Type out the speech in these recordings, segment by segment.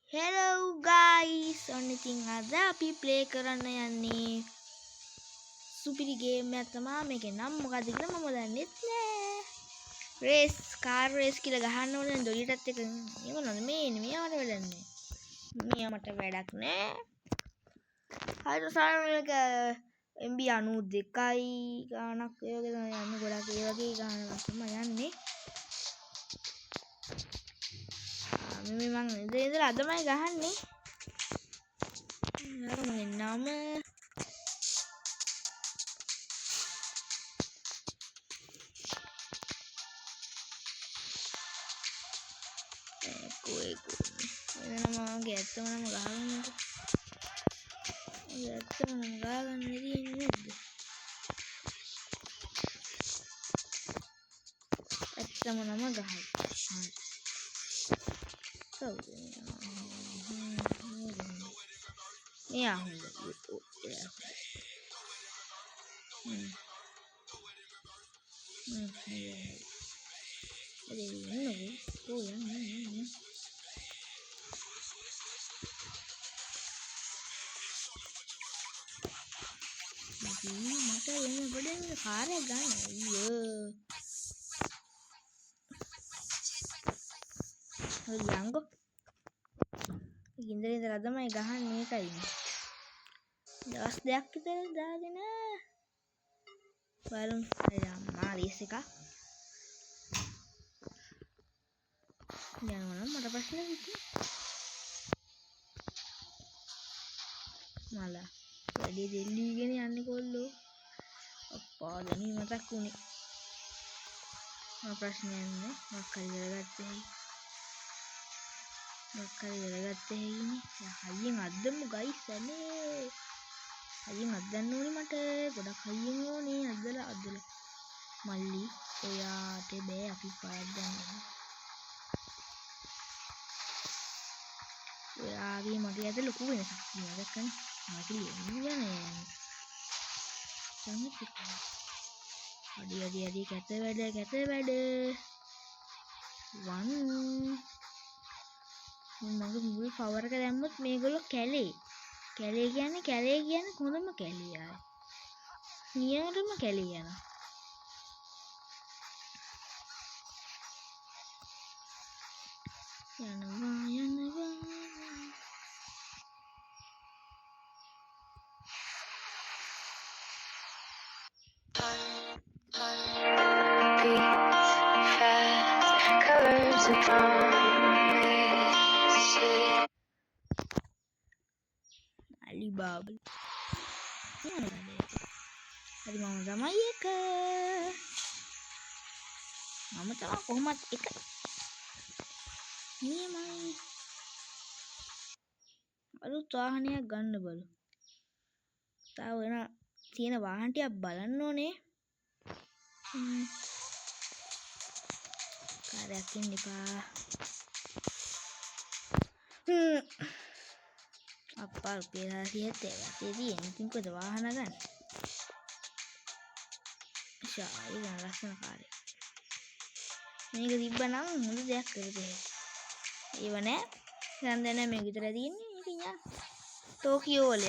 Hello guys, ඔන්න ඉතින් අද අපි ප්ලේ කරන්න යන්නේ සුපිරි ගේම් එකක් තමයි. මේකේ නම මොකද්ද කියලා මම දන්නෙත් නෑ. රේස්, කාර් රේස් කියලා ගහන්න ඕනේ නම් දොඩියටත් එක මේ මොනවද මේ එන්නේ? මෙයාට වැඩක් නෑ. මෙයා මට වැඩක් නෑ. හරි සාරා, මේක MB 92යි ගාණක් ඒ වගේ තමයි යන්නේ. ගොඩක් ඒ වගේ ගාණක් තමයි යන්නේ. මේ මං ඉඳලා ඉඳලා අදමයි ගහන්නේ. අර මගේ නම ඒකෝ ඒකෝ වෙන නම, මගේ ඇත්තම නම ගහගන්නකෝ. මගේ ඇත්තම නම ගහගන්න තියෙන්නේ නැද්ද? ඇත්තම නම ගහයි. හරි. කවුද මෙයා? හොඳ. එයා හ්ම් හ්ම් හරි හරි ඉන්නකෝ. කෝ යන්න යන්න. මට වෙන පොඩි කාර් එකක් ගන්න. අයියෝ. හරි යංගෝ. ගින්දර ඉඳලා තමයි ගහන්නේ ඒකයි. දවස් දෙකක් විතර දාගෙන බලමු. හරි අම්මා, රේස් එකක් යනවා නම් මට ප්‍රශ්නයක් නෑ. මලා වැඩි දෙල්ලීගෙන යන්නේ කොල්ලෝ. අප්පා, දැන් මතක් වුණේ. මම ප්‍රශ්නයක් නෑ. මොකක් හරි කරගත්තේ හැකි. මොකක් හරි කරගත්තේ හැකිනේ. හයියෙන් අද්දමු ගයිස්. අනේ හයියෙන් අද්දන්න ඕනේ මට. ගොඩක් හයියෙන් ඕනේ අද්දලා අද්දලා. මල්ලි ඔයාට බෑ අපි පරද්දන්න. ඔයාගේ මගේ අත ලොකු වෙනසක් තියෙනවා දැක්කනේ. මට ලියන්න යන්නේ. අඩි අඩි අඩි, කැත වැඩ කැත වැඩ. වන් මගේ මුල් පවර් එක දැම්මොත් මේගොල්ලෝ කැලේ. කැලේ කියන්නේ කැලේ කියන්නේ හොඳම කැලේ ආයේ. නියමටම කැලේ යනවා. යනවා යනවා. Beats fast, colors and promises. අලිබාබල්. හරි, මම තමයි එක. මම තමයි කොහොමත් එක. නියමයි. අලුත් වාහනයක් ගන්න බලු. තව වෙන තියෙන වාහන ටිකක් බලන්න ඕනේ. කාරයක් ඉන්න එපා. අප්පා, රුපියල් 470 අතේ තියෙන. ඉතින් කොහෙද වාහන ගන්න? ෂා, ඒක නම් ලස්සන කාර් එකක්. මේක තිබ්බනම් හොඳ දෙයක් කරතේ. ඒව නෑ. දැන් දැන් මේක විතරයි තියෙන්නේ. ඉතින් යා. ටෝකියෝ වල.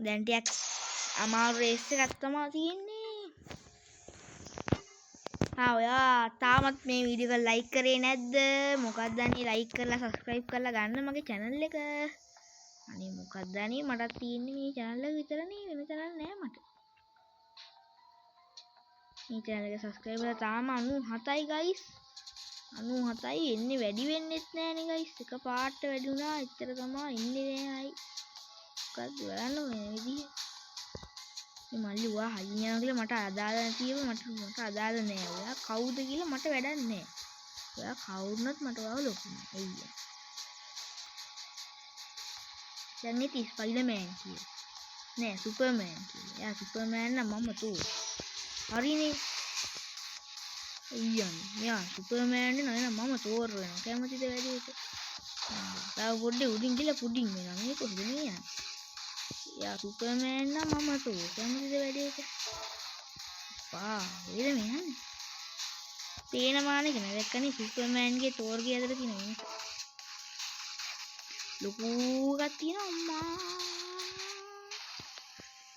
දැන් ටිකක් අමාරු රේස් එකක් තමයි තියෙන්නේ. ආ, ඔයා තාමත් මේ වීඩියෝ එක ලයික් කරේ නැද්ද? මොකක්ද අනේ, ලයික් කරලා සබ්ස්ක්‍රයිබ් කරලා ගන්න මගේ චැනල් එක. අනේ මොකක්ද අනේ, මටත් තියෙන්නේ මේ චැනල් එක විතරනේ, වෙන චැනල් නෑ මට. මේ චැනල් එක සබ්ස්ක්‍රයිබ් කරලා තාම 97යි ගයිස්. 97යි එන්නේ, වැඩි වෙන්නෙත් නෑනේ ගයිස්. එක පාට වැඩි වුණා එච්චර තමයි ඉන්නේ නෑ අයි. මොකක්ද බලන්න මේ විදිහ. මේ මල්ලි ඔයා හයියෙන් යනවා කියලා මට අදාළ නැතිව මට අදාළ නෑ. ඔයා කවුද කියලා මට වැඩක් නෑ. ඔයා කවුරුනත් මට ඔයාව ලොකු නෑ. අයියා. දැන් ඉතින් ස්පයිඩර්මෑන් කියලා. නෑ, සුපර්මෑන් කියලා. එයා සුපර්මෑන් නම් මම තෝ. හරිනේ. අයියනේ. මෙයා සුපර්මෑන් නේ නේද? මම තෝර් වෙනවා. කැමතිද වැඩේට? තව තව පොඩ්ඩේ උඩින් ගිහලා පුඩින් වෙනවා. මේ කොහෙද මේ යන්නේ? එයා සුපර්මෑන් නම් මම තෝ කැමතිද වැඩේට? පා කොහෙද මේ යන්නේ? පේන මානෙක නෑ දැක්කනේ සුපර්මෑන්ගේ තෝර්ගේ ඇදලා තියෙන වෙනස. ලොකු එකක් තියෙනවා අම්මා.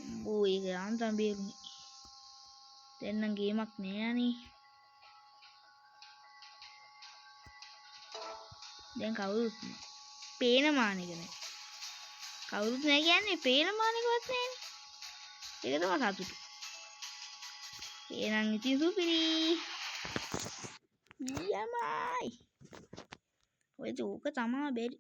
උඹ ඒක යන්තම් බේරුනේ. දැන් නම් ගේමක් නෑ අනේ. දැන් කවුරුත් නෑ. පේන මානෙක නෑ. කවුරුත් නෑ කියන්නේ පේන මානෙකවත් නෑනේ. ඒක තමයි සතුටු. එහෙනම් ඉතින් සුපිරි. නියමයි. ඔය චෝක තමා බැරි.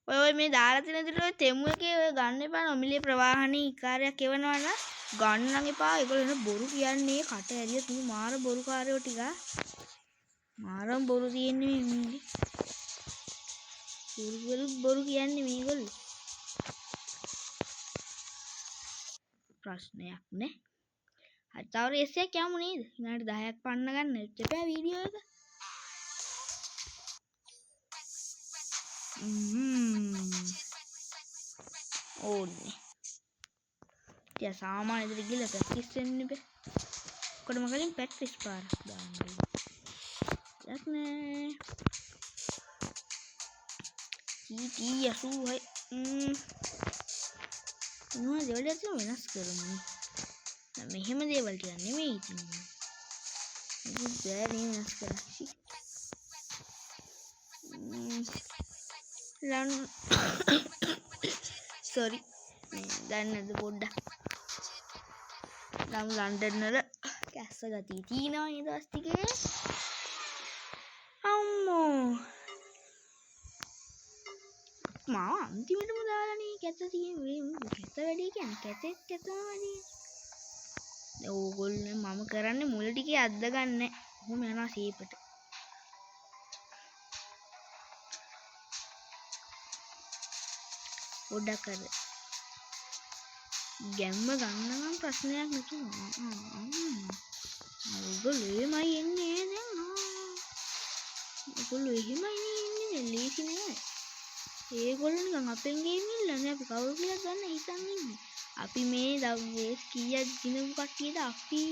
ඔය ඔය මේ දාලා තියෙන විදිහට ඔය තෙමු එකේ ඔය ගන්න එපා නොමිලේ ප්‍රවාහනී ඉකාරයක් එවනවා නම් ගන්න නම් එපා. ඒගොල්ලෝ එන බොරු කියන්නේ කට ඇරියොත් මේ මාර බොරු කාරයෝ ටික. මාරම බොරු තියෙන්නේ මේ මිනිස්සු. බොරු බොරු කියන්නේ මේගොල්ලෝ. ප්‍රශ්නයක් නෑ. හරි තව රේස් එකක් යමු නේද? විනාඩි 10ක් පන්න ගන්න එපා වීඩියෝ එක. ඕනේ. ටික සාමාන්‍ය විදිහට ගිහලා ප්‍රැක්ටිස් වෙන්න බෑ. ඔක්කොටම කලින් ප්‍රැක්ටිස් පාරක් දාන්න ඕනේ. දෙයක් නෑ. GT 86. මොනවා දේවල් ටික වෙනස් කරමු. මෙහෙම දේවල් ටිකක් නෙමෙයි ඉතින්. මොකද බෑ නේ වෙනස් කරන්න. ලන් සෝරි මේ දන්නේ නැද්ද පොඩ්ඩක්. නම් ලන්ඩන් වල කැස්ස ගතිය තියෙනවා මේ දවස් ටිකේ. අම්මෝ මාව අන්තිමටම දාලානේ කැත තියෙන්නේ. මේ කැත වැඩි කියන්නේ කැතෙත් කැතම වැඩි. දැන් ඕගොල්ලෝ මම කරන්නේ මුල ටිකේ අද්ද ගන්න. ඔහොම යනවා සීපට. පොඩ්ඩක් අර ගැම්ම ගන්න නම් ප්‍රශ්නයක් නැතුව. ඕගොල්ලෝ එහෙමයි එන්නේ දැන්. ඕගොල්ලෝ එහෙමයි නේ එන්නේ දැන් ලේසි නෑ. ඒගොල්ලෝ නිකන් අපෙන් ගේම් ඉල්ලන්නේ අපි කවුරු කියලා ගන්න හිතන් ඉන්නේ. අපි මේ රේස් කීයක් දිනපු කට්ටියද අපි?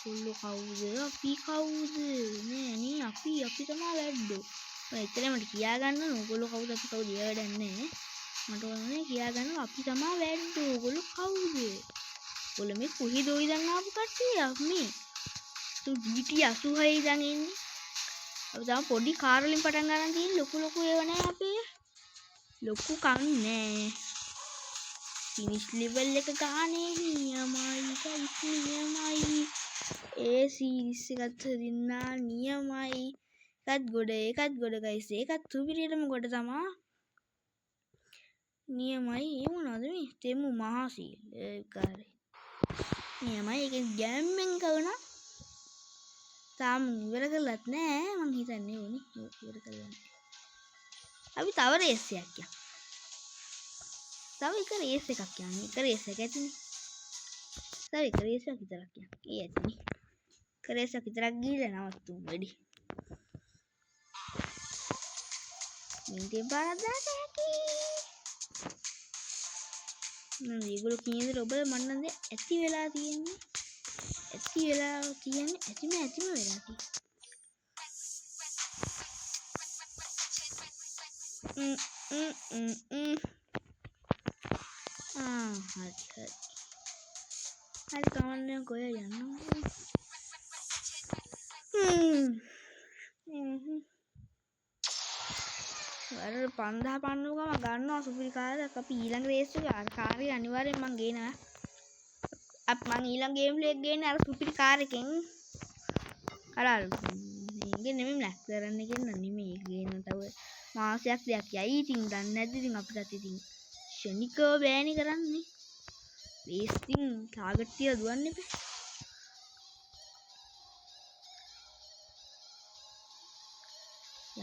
කොල්ලෝ කවුද? අපි කවුද? නෑ නේ අපි තමයි වැඩ්ඩෝ. ඔය එච්චර මට කියා ගන්න ඕන ඕගොල්ලෝ කවුද අපි කවුද ඒ වැඩක් නෑ. මට ඕනේ කියා ගන්න අපි තමයි වැඩ්ඩෝ. ඕගොල්ලෝ කවුද? ඔයගොල්ලෝ මේ කොහෙද ඔය ඉඳන් ආපු කට්ටිය අපි මේ තු GT 86 ඉඳන් එන්නේ. අපි තාම පොඩි කාර් වලින් පටන් ගන්න තියෙන ලොකු ලොකු ඒවා නෑ අපේ. ලොකු කම් නෑ. ෆිනිෂ් ලෙවල් එක ගානේ නියමයි ගයිස් නියමයි. ඒ සීරීස් එකත් දින්නා නියමයි. ඒකත් ගොඩ ඒකත් ගොඩ ගයිස්. ඒකත් සුපිරියටම ගොඩ තමා. නියමයි. ඒ මොනවද මේ? තෙමු මහා සීල්. ඒක හරි. නියමයි. ඒකෙන් ගැම්මෙන් කවුනා. තාම ඉවර කරලත් නෑ මං හිතන්නේ ඕනේ. ඔව් ඉවර කරලා නෑ. අපි තව රේස් එකක් යමු. තව එක රේස් එකක් යන්න. එක රේස් එකක් ඇතිනේ. තව එක රේස් එකක් විතරක් යන්න. ඒ ඇතිනේ. එක රේස් එකක් විතරක් ගිහලා නවත්තුමු වැඩි. මින්ටේ පාරක් දාත හැකි. නෑ මේගොල්ලෝ කියන දේ ඔබලා මට නම් දැන් ඇති වෙලා තියෙන්නේ. ඇති වෙලා තියෙන්නේ ඇතිම ඇතිම වෙලා තියෙන්නේ. හරි හරි. හරි කමන්නේ කොහෙ යන්න ඕනේ. අර 5000 පන්නු ගම ගන්නවා සුපිරි කාර් එකක්. අපි ඊළඟ රේස් එකේ අර කාර් එක අනිවාර්යෙන් මං ගේනවා. අප මං ඊළඟ ගේම් ප්ලේ එක ගේන්නේ අර සුපිරි කාර් එකෙන්. අර අර මේකේ නෙමෙයි මැක්ලරන් එකෙන් නන් නෙමෙයි ඒක ගේන්න තව මාසයක් දෙයක් යයි. ඉතින් දන්නේ නැද්ද ඉතින් අපිටත් ඉතින් ක්ෂණිකව බෑනේ කරන්නේ. රේස් ඉතින් ටාගට් තියලා දුවන්න එපා.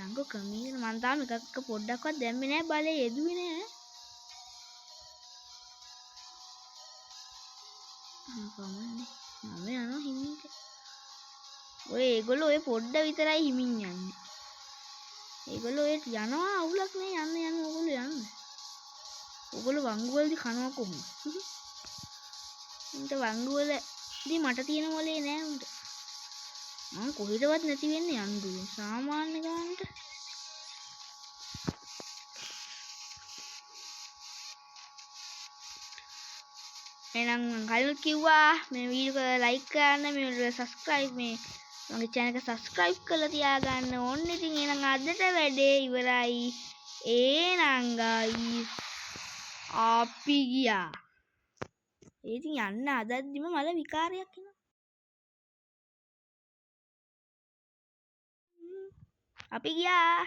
යංගෝ ක්‍රමීන මං තාම එකක් පොඩ්ඩක්වත් දැම්මේ නෑ බලේ යෙදුවේ නෑ. කමන්නේ. මම යනවා හිමීට. ඔය ඒගොල්ලෝ ඔය පොඩ්ඩ විතරයි හිමින් යන්නේ. ඒගොල්ලෝ ඔය යනවා අවුලක් නෑ, යන්න යන්න ඕගොල්ලෝ යන්න. ඕගොල්ලෝ වංගු වලදී කනවා කොහොමද? උන්ට වංගු වලදී මට තියෙන මොලේ නෑ උන්ට. මං කොහෙටවත් නැති වෙන්නේ යන්න දුවේ. සාමාන්‍ය ගානට. එහෙනම් මං කලිනුත් කිව්වා මේ වීඩියෝ එක ලයික් කරන්න, මේ වීඩියෝ එක සබ්ස්ක්‍රයිබ්, මේ මගේ චැනල් එක සබ්ස්ක්‍රයිබ් කරලා තියාගන්න. ඕන්න ඉතින් එහෙනම් අදට වැඩේ ඉවරයි. එහෙනම් ගයිස් අපි ගියා. ඒ ඉතින් යන්න හදද්දිම මල විකාරයක් එනවා. අපි ගියා.